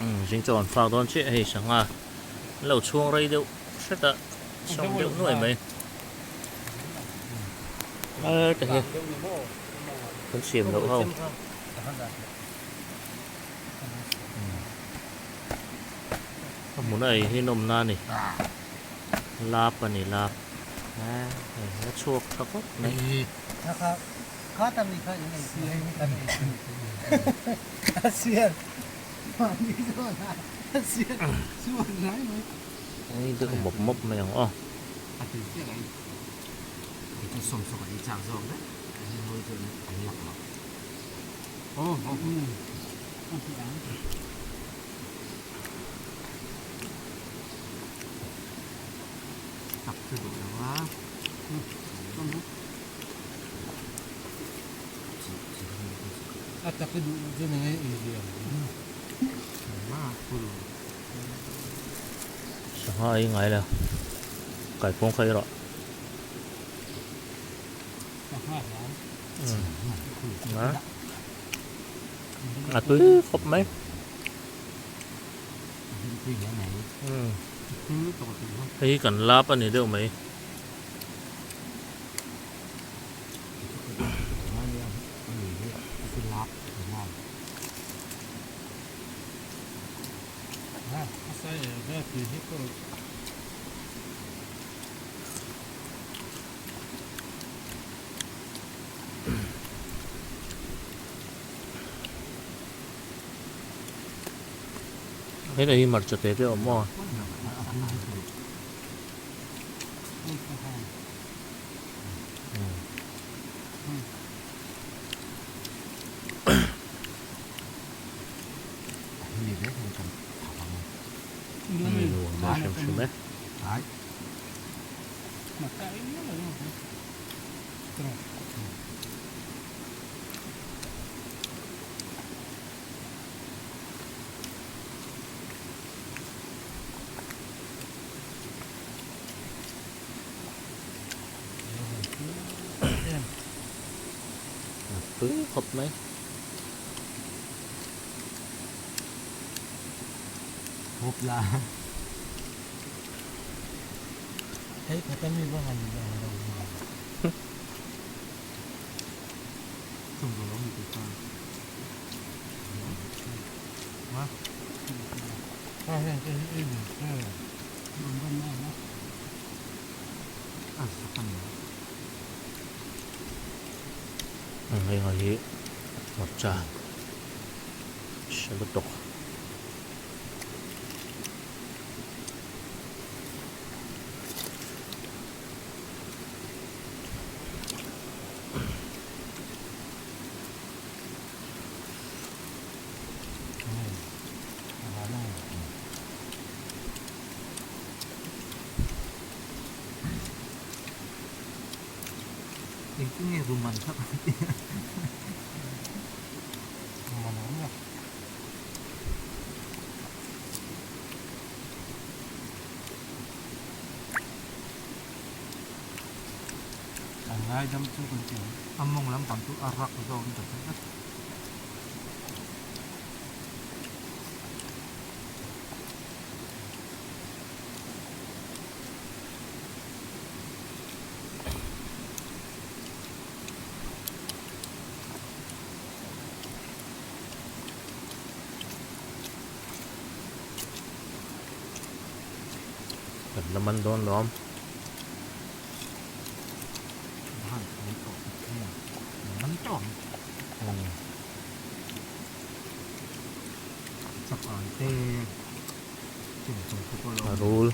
Umm zing chaw an fak dawn chiah hei sangha an lo chhuang rei deuh hret a sawm deuh nuai mai te hi kan siam loh ho a hmun a ei hi nawm na a ni lap a ni lap hei a chhuak tha khawp mai. Hei te ka mawp mawp mai ang aw. Sangha ei ngai lo kaikuang kha ei rawh a tui khawp mai hei hi kan lap a ni deuh mai. Hetah hi hmarcha te te a awm aw. Tui khawp mai. Hei hi hmarcha hre lutuk. Kan la man dawn lawm. A rul.